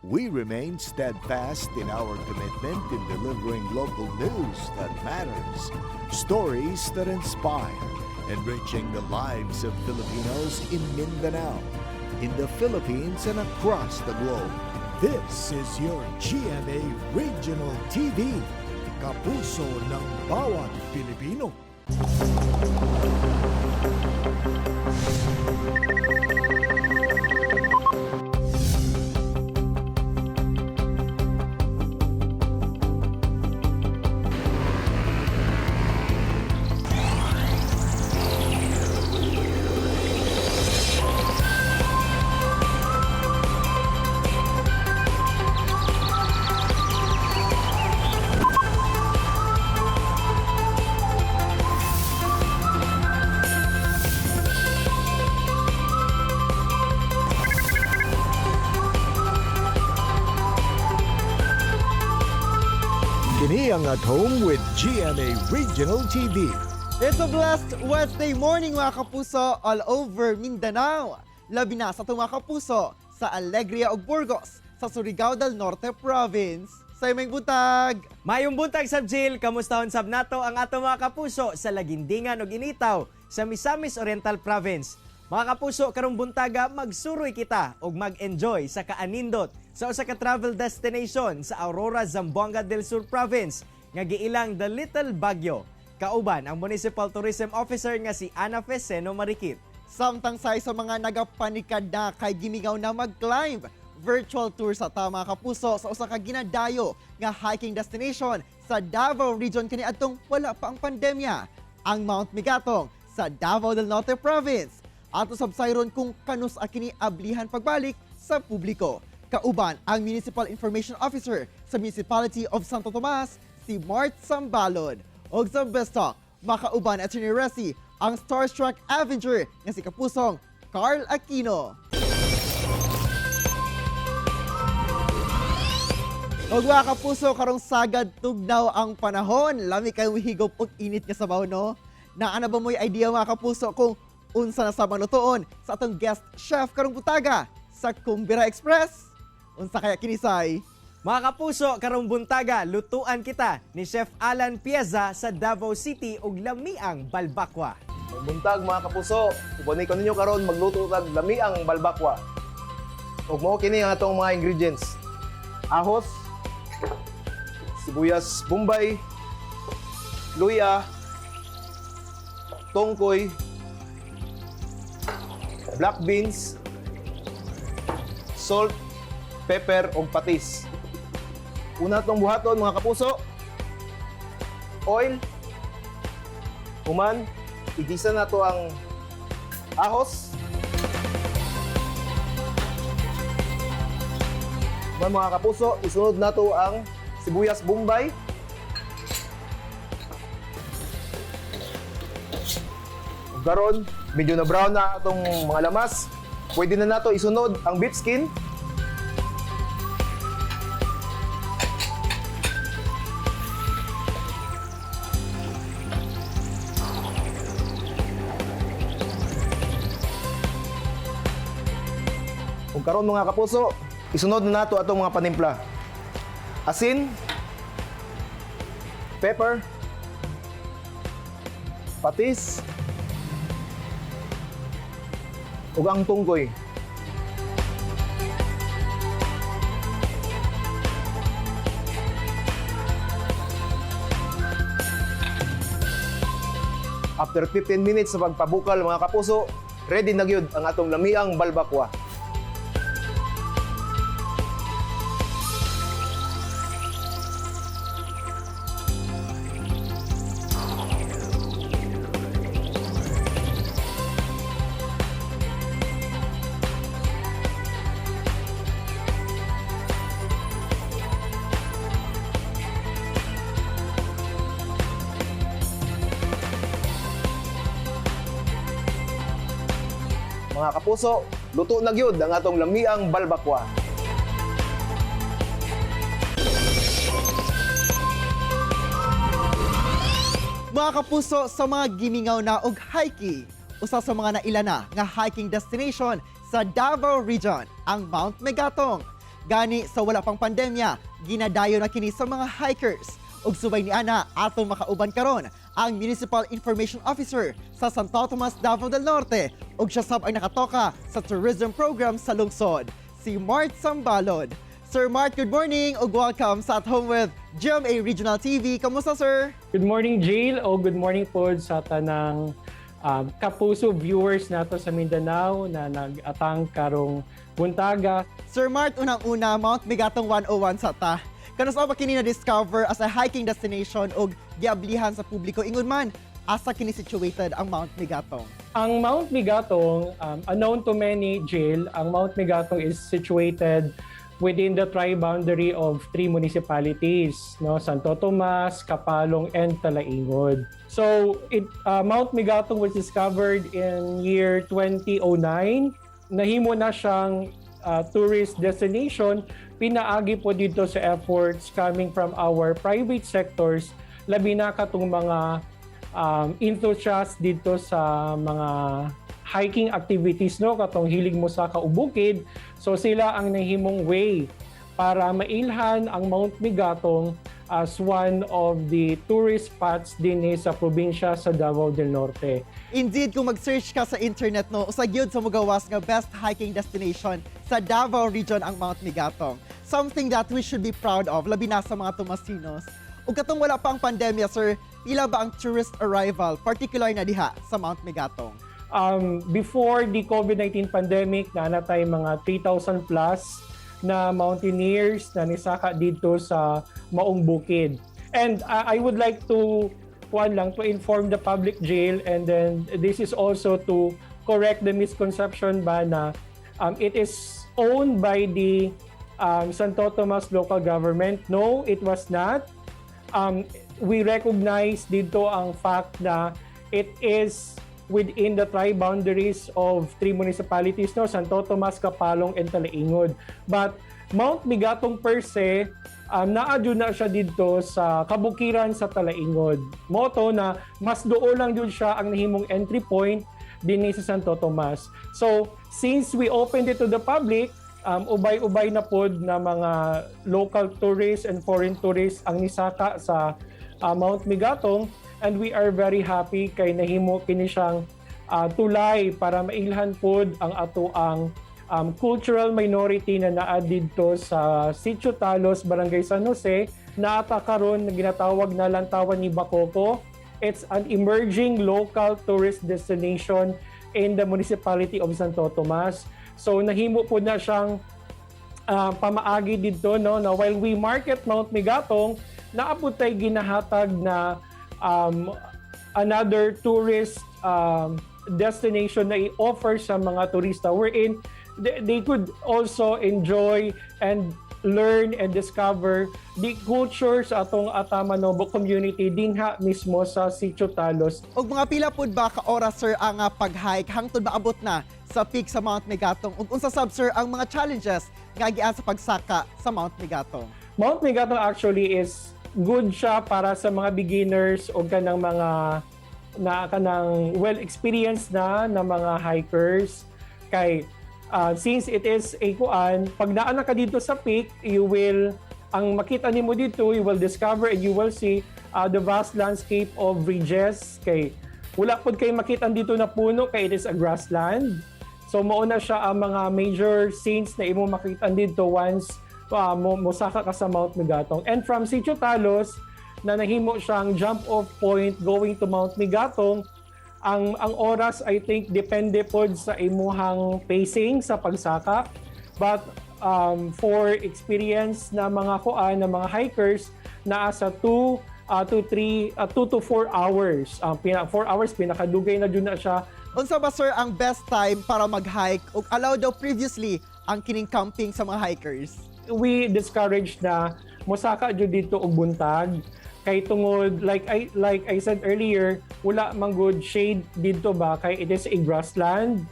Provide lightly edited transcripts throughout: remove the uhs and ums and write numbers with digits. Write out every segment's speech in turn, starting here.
We remain steadfast in our commitment in delivering local news that matters, stories that inspire, enriching the lives of Filipinos in Mindanao, in the Philippines, and across the globe. This is your GMA Regional TV, kapuso ng bawat Pilipino. Kini ang At Home with GMA Regional TV. It's a blessed Wednesday morning, mga kapuso, all over Mindanao. Labi na sa itong mga kapuso sa Alegria ug Burgos sa Surigao del Norte Province. Sa imong buntag! Mayong buntag sab, Jill, kamustahon sab nato ang ato mga kapuso sa Lagindingan ug Initaw sa Misamis Oriental Province. Mga kapuso, karong buntaga magsuroy kita ug mag-enjoy sa kaanindot sa usa ka travel destination sa Aurora, Zamboanga del Sur Province nga giilang The Little Baguio. Kauban ang Municipal Tourism Officer nga si Ana Feseno Marikit. Samtang sa mga nagapanikad na kay gimingaw na mag-climb, virtual tour sa ta, mga kapuso, sa usa ka ginadayo nga hiking destination sa Davao Region kaniadtong wala pa ang pandemya, ang Mount Megatong sa Davao del Norte Province. Ato sabsayron kung kanus kini ablihan pagbalik sa publiko. Kauban ang Municipal Information Officer sa Municipality of Santo Tomas, si Mart Sambalon. Og sa Best Talk, makauban at Resi, ang Starstruck Avenger nga si Kapusong Carl Aquino. Og mga kapuso, karong sagad tugnaw ang panahon. Lami kayo higop og init nga sabaw, no? Naa na ba mo'y idea, mga kapuso, kung unsa na sabang lutoon sa atong guest chef karong butaga sa Kumbira Express? Unsa kaya kinisay? Mga kapuso, karong buntaga, lutuan kita ni Chef Alan Pieza sa Davao City ug lamiang balbakwa. Buntag, mga kapuso, uban ko ninyo karon magluto tag lamiang balbakwa. Ug mao kini ang atong mga ingredients. Ahos, sibuyas bombay, luya, tongkoy, black beans, salt, pepper ug patis. Una atong buhaton, mga kapuso, oil, human, igisa nato ang ahos. Human, mga kapuso, isunod nato ang sibuyas bombay. Ug karon, medyo na brown na atong mga lamas. Pwede na nato isunod ang beef skin. Ug karon, mga kapuso, isunod na nato atong mga panimpla. Asin, pepper, patis, ug ang tunggoy. After 15 minutes sa pagpabukal, mga kapuso, ready na gyud ang atong lamiang balbakwa. Mga kapuso, luto na gyud ang atong lamiang balbakwa. Mga kapuso, sa mga gimingaw na og hiking, usa sa mga naila na nga hiking destination sa Davao Region, ang Mount Megatong. Gani sa wala pang pandemya, ginadayo na kini sa mga hikers. Ug subay ni ana, atong makauban karon ang Municipal Information Officer sa Santo Tomas, Davao del Norte, ug siya sab ang nakatoka sa tourism program sa lungsod, si Mart Sambalod. Sir Mart, good morning ug welcome sa At Home with GMA Regional TV. Kamusta, sir? Good morning, Jail, o good morning po sa tanang kapuso viewers nato sa Mindanao na nag-atang karong buntaga. Sir Mart, unang-una, Mount Megatong 101 sa ta. Kanus-a ba kini na-discover as a hiking destination og giablihan sa publiko? Ingon man, asa kini situated ang Mount Megatong? Ang Mount Megatong, unknown to many, Jail, ang Mount Megatong is situated within the tri-boundary of three municipalities, no? Santo Tomas, Kapalong, and Talaingod. So, Mount Megatong was discovered in year 2009. Nahimo na siyang tourist destination, pinaagi po dito sa efforts coming from our private sectors, labi na katong mga enthusiasts dito sa mga hiking activities, no, katong hilig mo sa kaubukid. So sila ang nahimong way para mailhan ang Mount Megatong as one of the tourist spots din sa probinsya sa Davao del Norte. Indeed, kung mag-search ka sa internet, no, usa gyud sa mugawas nga best hiking destination sa Davao Region ang Mount Megatong. Something that we should be proud of, labi na sa mga Tomasinos. Ug katong wala pa ang pandemya, sir, pila ba ang tourist arrival, particular na diha sa Mount Megatong? Before the COVID-19 pandemic, naa na tay mga 3,000 plus na mountaineers na nisaka dito sa Maong Bukid. And I would like to kuan lang, to inform the public, Jail, and then this is also to correct the misconception ba na it is owned by the Santo Tomas local government. No, it was not. We recognize dito ang fact na it is within the tri-boundaries of three municipalities, no, Santo Tomas, Kapalong, and Talaingod. But Mount Megatong per se, naa jud na siya dito sa kabukiran sa Talaingod. Mao to na mas duol lang jud siya ang nahimong entry point dinhi sa Santo Tomas. So, since we opened it to the public, ubay-ubay na pod na mga local tourists and foreign tourists ang nisaka sa Mount Megatong, and we are very happy kay nahimo kini siyang tulay para mailhan pod ang ato ang cultural minority na naa didto sa Sitio Talos, Barangay San Jose, naa ta karon na ginatawag na Lantawan ni Bakoko. It's an emerging local tourist destination in the municipality of Santo Tomas. So nahimo po na siyang pamaagi didto, no, na while we market Mount Megatong, naa pod tay ginahatag na another tourist destination na i-offer sa mga turista wherein they could also enjoy and learn and discover the culture sa atong Ata Manobo community dinha mismo sa Sitio Talos. Og mga pila pud ba ka oras, sir, ang pag-hike hangtod maabot na sa peak sa Mount Megatong? Ug unsa sab, sir, ang mga challenges nga agian sa pagsaka sa Mount Megatong? Mount Megatong actually is good siya para sa mga beginners o kanang mga na kanang well experienced na na mga hikers kay since it is a kuan, pag naa na ka dito sa peak, you will ang makita nimo dito, you will discover and you will see the vast landscape of ridges kay wala pod kay makita dito na puno kay it is a grassland. So mao na siya ang mga major scenes na imo makita dito once mo mosaka ka sa Mount Megatong. And from Sitio Talos na nahimo siyang jump off point going to Mount Megatong, ang oras, I think, depende pod sa imuhang pacing sa pagsaka. But for experience na mga kuan na mga hikers, naa sa 2 to 3, 2 to 4 hours. Ang 4 hours, pinakadugay na jud na siya. Unsa ba, sir, ang best time para mag-hike ug allow daw previously ang kining camping sa mga hikers? We discourage na mosaka jud dito og buntag kay tungod like I said earlier, wala man good shade didto ba kay it is a grassland,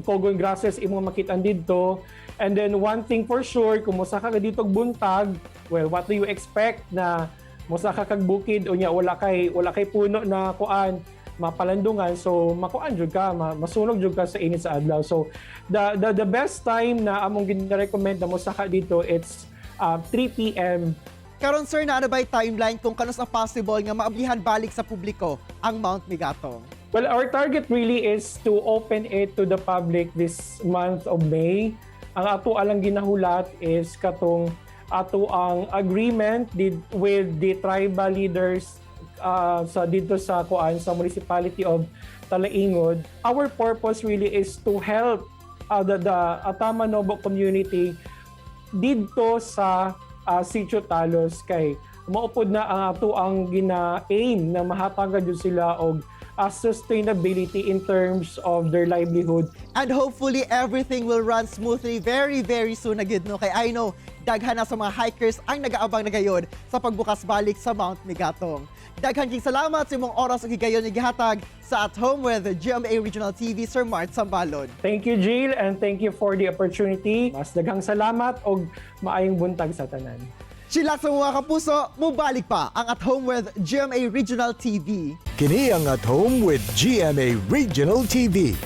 cogon grasses imo makita didto. And then one thing for sure, kung mosaka ka dito og buntag, well, what do you expect na mosaka kag bukid unya wala kay puno na kuan? mapalandungan, so makuan jud ka, masunog jud ka sa init sa adlaw. So the best time na among gina-recommend na mosaka dito, it's 3 p.m. Karon, sir, naa na ba'y timeline kung kanus-a possible nga maablihan balik sa publiko ang Mount Megatong? Well, our target really is to open it to the public this month of May. Ang ato alang ginahulat is katong ato ang agreement did with the tribal leaders sa dito sa kuan, sa municipality of Talaingod. Our purpose really is to help the Ata Manobo community didto sa Sitio Talos kay mao pod na ang ato ang gina-aim na mahatagan jud sila og sustainability in terms of their livelihood. And hopefully everything will run smoothly very, very soon na gid, no, kay I know daghan na sa mga hikers ang nagaabang na gayon sa pagbukas balik sa Mount Megatong. Daghan king salamat sa imong oras ug higayon nga gihatag sa At Home with GMA Regional TV, Sir Mart Sambalon. Thank you, Jill, and thank you for the opportunity. Mas daghang salamat og maayong buntag sa tanan. Chillax sa mga kapuso, mubalik pa ang At Home with GMA Regional TV. Kini ang At Home with GMA Regional TV.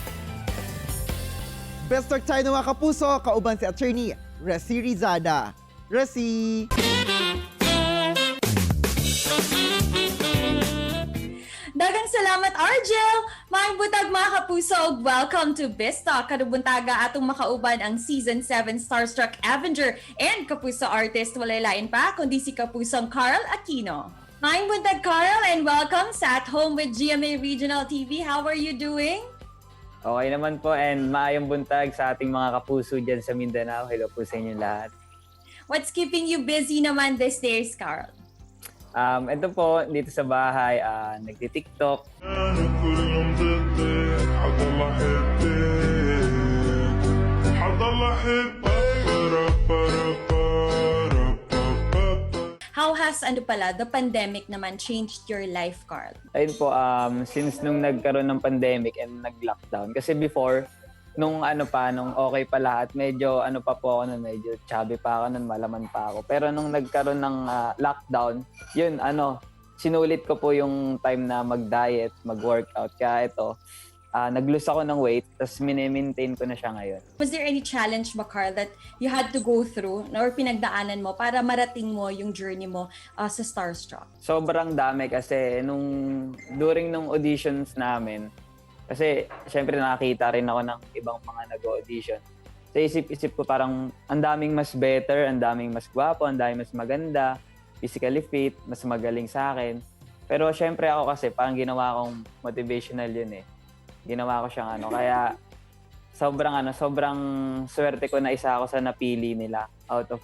Best talk tayo ng mga kapuso, kauban si Attorney Resi Rizada. Resi! Daghang salamat, Argel! Maayong buntag, mga kapuso ug welcome to Bistalk. Karong buntaga atong makauban ang Season 7 Starstruck Avenger and Kapuso artist, walay lain pa kundi si Kapusong Carl Aquino. Maayong buntag, Carl, and welcome sa At Home with GMA Regional TV. How are you doing? Okay naman po, and maayong buntag sa ating mga kapuso dyan sa Mindanao. Hello po sa inyo lahat. What's keeping you busy naman these days, Carl? Ito po, dito sa bahay, nagti-TikTok. أنا كل يوم ضدك حضل أحبك، حضل أحبك برا برا برا برا. How has ano pala, the pandemic naman changed your life, Carl? Ayun po, since nung nagkaroon ng pandemic and nag-lockdown, kasi before, nung ano pa, nung okay pa lahat, medyo ano pa po ako nun, medyo chubby pa ako nun, malaman pa ako. Pero nung nagkaroon ng lockdown, yun, ano, sinulit ko po yung time na mag-diet, mag-workout. Kaya ito, nag-lose ako ng weight, tapos mini-maintain ko na siya ngayon. Was there any challenge ba, Carl, that you had to go through or pinagdaanan mo para marating mo yung journey mo sa Starstruck? Sobrang dami kasi nung during nung auditions namin, kasi syempre nakakita rin ako ng ibang mga nag-audition. Sa isip-isip ko, parang ang daming mas better, ang daming mas gwapo, ang daming mas maganda, physically fit, mas magaling sa akin. Pero syempre ako kasi parang ginawa kong motivational yun eh. Ginawa ko siyang ano, kaya sobrang ano, sobrang swerte ko na isa ako sa napili nila out of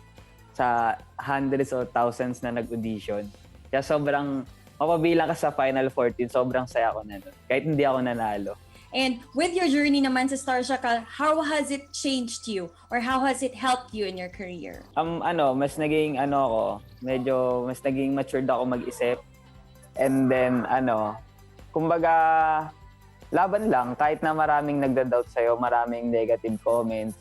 sa hundreds or thousands na nag-audition. Kaya sobrang mapabilang ka sa final 14, sobrang saya ko na nun. Kahit hindi ako nanalo. And with your journey naman sa Starstruck, how has it changed you or how has it helped you in your career? Ano, mas naging ano ako, medyo mas naging matured ako mag-isip. And then ano, kumbaga laban lang kahit na maraming nagda-doubt sa'yo, maraming negative comments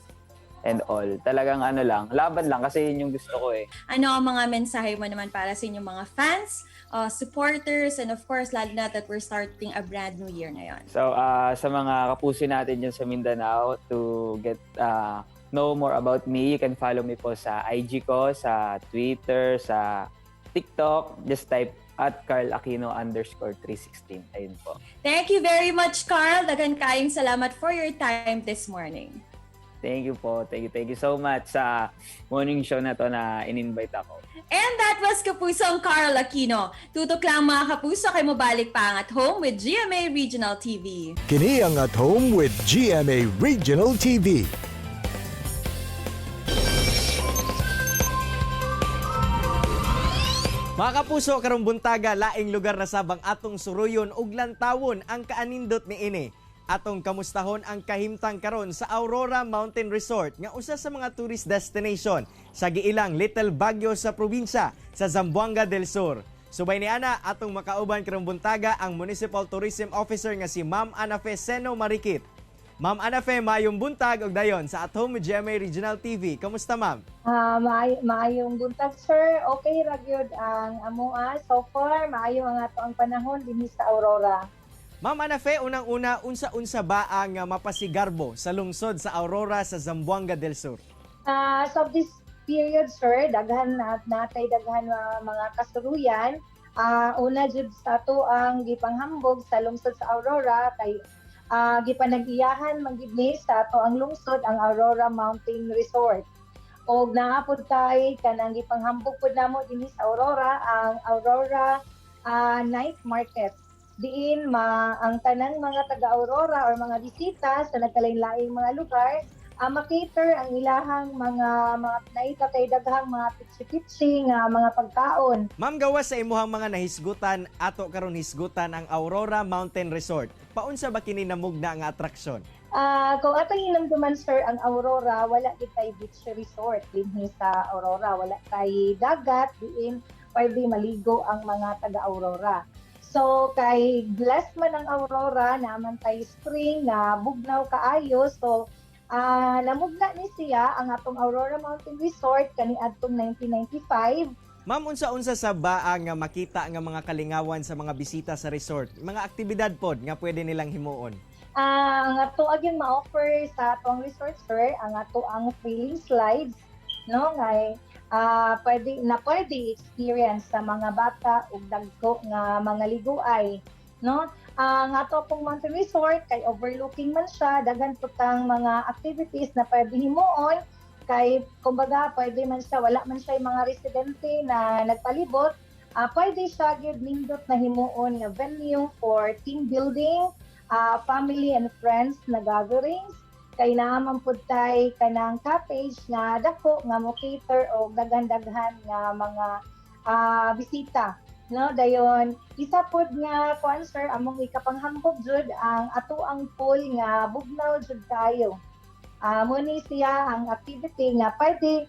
and all. Talagang ano lang, laban lang kasi yun yung gusto ko eh. Ano ang mga mensahe mo naman para sa inyong mga fans, supporters, and of course, lalo na that we're starting a brand new year ngayon? So, sa mga kapuso natin dyan sa Mindanao, to get know more about me, you can follow me po sa IG ko, sa Twitter, sa TikTok. Just type @CarlAquino_316. Ayun po. Thank you very much, Carl. Daghan kayong salamat for your time this morning. Thank you po. Thank you so much sa morning show na to na in-invite ako. And that was Kapusong Carl Aquino. Tutok lang, mga kapuso, kay mobalik pa ang At Home with GMA Regional TV. Kini ang At Home with GMA Regional TV. Mga kapuso, karong buntaga, laing lugar na sabang atong suruyon ug lantawon ang kaanindot niini. Atong kamustahon ang kahimtang karon sa Aurora Mountain Resort nga usa sa mga tourist destination sa giilang Little Baguio sa probinsya sa Zamboanga del Sur. Subay ni ana, atong makauban karong buntaga ang Municipal Tourism Officer nga si Ma'am Anafe Seno Marikit. Ma'am Anafe, maayong buntag og dayon sa At Home with GMA Regional TV. Kamusta, ma'am? Ah, maayong buntag, sir. Okay ra gyud ang amoa so far, maayo ang ato ang panahon dinhi sa Aurora. Ma'am Anafe, unang-una, unsa-unsa ba ang mapasigarbo sa lungsod sa Aurora sa Zamboanga del Sur? So this period, sir, daghan na natay daghan na mga kasuruyan. Una jud sa ato ang gipanghambog sa lungsod sa Aurora kay gipanag-iyahan man gid ni sa ato ang lungsod ang Aurora Mountain Resort. Og naa pud kay kanang gipanghambog pud namo dinhi sa Aurora ang Aurora Night Market diin ma ang tanang mga taga Aurora or mga bisita sa nagkalain-laing mga lugar makater ang ilahang mga naita kay daghang mga pitsi-pitsi nga mga pagkaon. Ma'am, gawas sa imuhang mga nahisgutan, ato karon hisgutan ang Aurora Mountain Resort. Paunsa ba kini namugna nga atraksyon? Kung atong hinumduman, sir, ang Aurora, wala gid tay beach resort dinhi sa Aurora, wala tay dagat diin pwede maligo ang mga taga Aurora. So kay blessed man ang Aurora, naman tay spring na bugnaw kaayo. So namugna ni siya ang atong Aurora Mountain Resort kaniadtong 1995. Ma'am, unsa-unsa sa ba ang makita nga mga kalingawan sa mga bisita sa resort? Mga aktibidad pod nga pwede nilang himuon. Ang ato aging ma-offer sa atong resort, sir, ang ato ang thrilling slides, no, ngay pwede na pwede experience sa mga bata ug dagko nga mga liguay, no. Ang ato pong mountain resort kay overlooking man siya, daghan pud tang mga activities na pwede himuon kay kumbaga pwede man siya, wala man siya yung mga residente na nagpalibot, pwede siya gyud nindot na himuon nga venue for team building, family and friends na gatherings kay naa man pud tay kanang cottage nga dako nga mo cater og daghan-daghan nga mga bisita, no. Dayon isa pud nga kuan, sir, among ikapanghambog jud ang ato ang pool nga bugnaw jud kayo. Mo ni siya ang activity nga pwede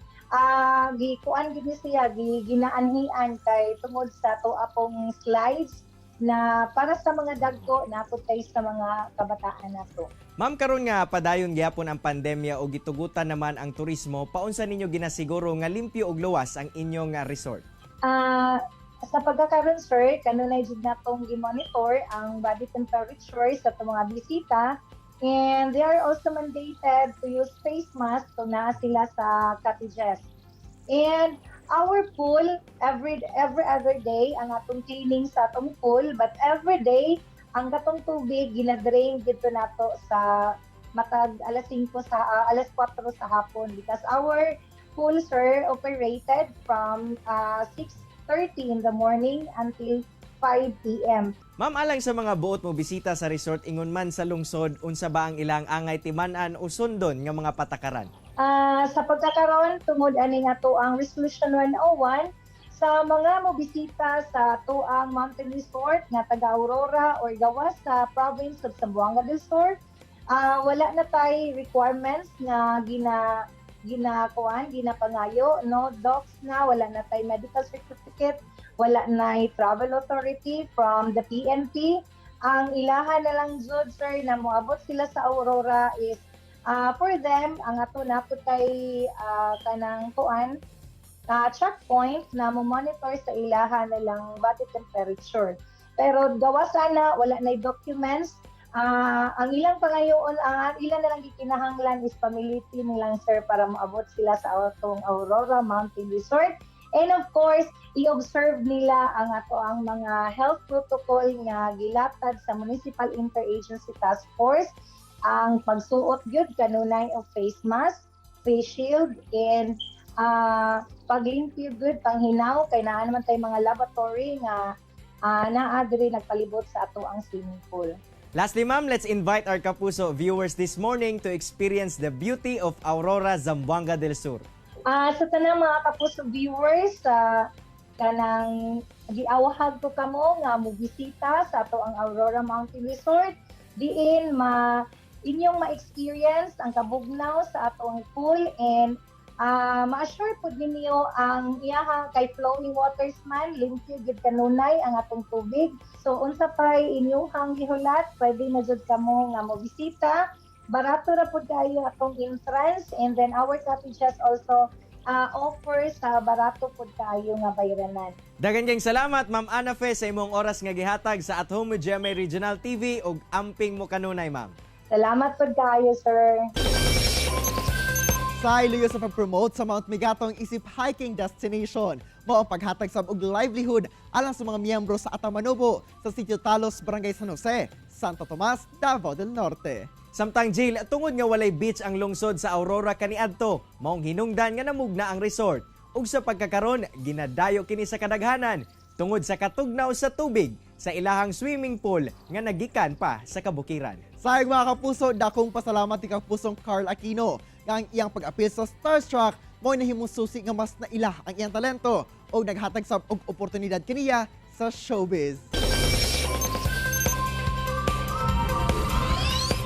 gikuan gid ni siya gi ginaanhian kay tungod sa ato apong slides na para sa mga dagko na pud kay sa mga kabataan nato. Ma'am, karon nga padayon gyapon ang pandemya o gitugutan naman ang turismo, paunsa ninyo ginasiguro nga limpyo ug luwas ang inyong resort? Sa pagkakaroon, sir, kanunay jud natong gi-monitor ang body temperature sa atong mga bisita and they are also mandated to use face mask kung naa sila sa cottages. And our pool, every other day ang atong cleaning sa atong pool, but every day ang katong tubig gina-drain dito nato sa matag alas 5 sa alas 4 sa hapon because our pool, sir, operated from 6:30 in the morning until 5 p.m. Ma'am, alang sa mga buot mo bisita sa resort ingon man sa lungsod, unsa ba ang ilang angay timan-an o sundon nga mga patakaran? Sa pagkakaroon, tungod ani nga to ang Resolution 101, sa mga mobisita sa atoang Mountain Resort nga taga Aurora or gawas sa province of Zamboanga del Sur, wala na tay requirements nga gina ginakuan, ginapangayo, no docs na, wala na tay medical certificate, wala na travel authority from the PNP. Ang ilahan na lang jud, sir, na moabot sila sa Aurora is for them ang ato na pud kay kanang kuan checkpoint na mo monitor sa ilaha na lang body temperature. Pero gawa sana wala na documents, ang ilang pangayoon, ang ilan na lang gikinahanglan is pamiliti nilang, sir, para moabot sila sa atong Aurora Mountain Resort. And of course, i-observe nila ang ato ang mga health protocol nga gilatad sa Municipal Interagency Task Force, ang pagsuot gyud kanunay og face mask, face shield, and paglimpyo gyud panghinaw kay naa naman tay mga lavatory nga naa diri nagpalibot sa ato ang swimming pool. Lastly, ma'am, let's invite our Kapuso viewers this morning to experience the beauty of Aurora, Zamboanga del Sur. Sa tanang mga Kapuso viewers, sa kanang giawhag ko kamo nga mobisita sa ato ang Aurora Mountain Resort diin ma inyong ma-experience ang kabugnaw sa atong pool and ma-assure pud ninyo ang iyaha kay flowing waters man, limpyo gid kanunay ang atong tubig. So unsa pay inyong gihulat, pwede na jud kamo nga mobisita. Barato ra pud kayo atong entrance and then our cottages also offer sa barato pud kaayo nga bayranan. Daghan kayong salamat, Ma'am Ana Fe, sa imong oras nga gihatag sa At Home with GMA Regional TV ug amping mo kanunay, ma'am. Salamat pud kaayo, sir. Sa luyo sa pag-promote sa Mount Migatong isip hiking destination. Mao ang paghatag sab og livelihood alang sa mga miyembro sa Atamanobo sa Sitio Talos, Barangay San Jose, Santo Tomas, Davao del Norte. Samtang Jill, tungod nga walay beach ang lungsod sa Aurora kaniadto, maong hinungdan nga namugna ang resort. Ug sa pagkakaron, ginadayo kini sa kadaghanan tungod sa katugnaw sa tubig sa ilahang swimming pool nga nagikan pa sa kabukiran. Sayang, mga kapuso, dakong pasalamat ni kapusong Carl Aquino nga ang iyang pag-apil sa Starstruck mo nahimong susi nga mas naila ang iyang talento o naghatag sab og oportunidad kaniya sa showbiz.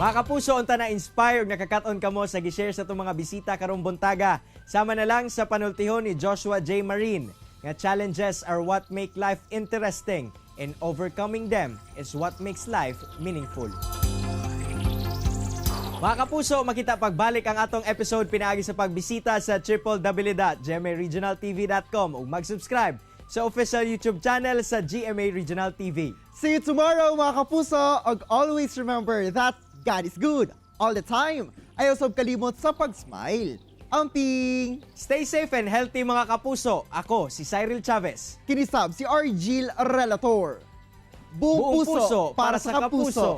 Mga kapuso, unta na inspire ug nakakaton kamo sa gi-share sa atong mga bisita karong buntaga. Sama na lang sa panultihon ni Joshua J. Marine nga challenges are what make life interesting and overcoming them is what makes life meaningful. Mga kapuso, makita pagbalik ang atong episode pinaagi sa pagbisita sa www.gmaregionaltv.com ug mag-subscribe sa official YouTube channel sa GMA Regional TV. See you tomorrow, mga kapuso, ug always remember that God is good all the time. Ayaw sab kalimot sa pag-smile. Amping! Stay safe and healthy, mga kapuso. Ako si Cyril Chavez. Kini sab si Argil Relator. Buong puso, para sa kapuso.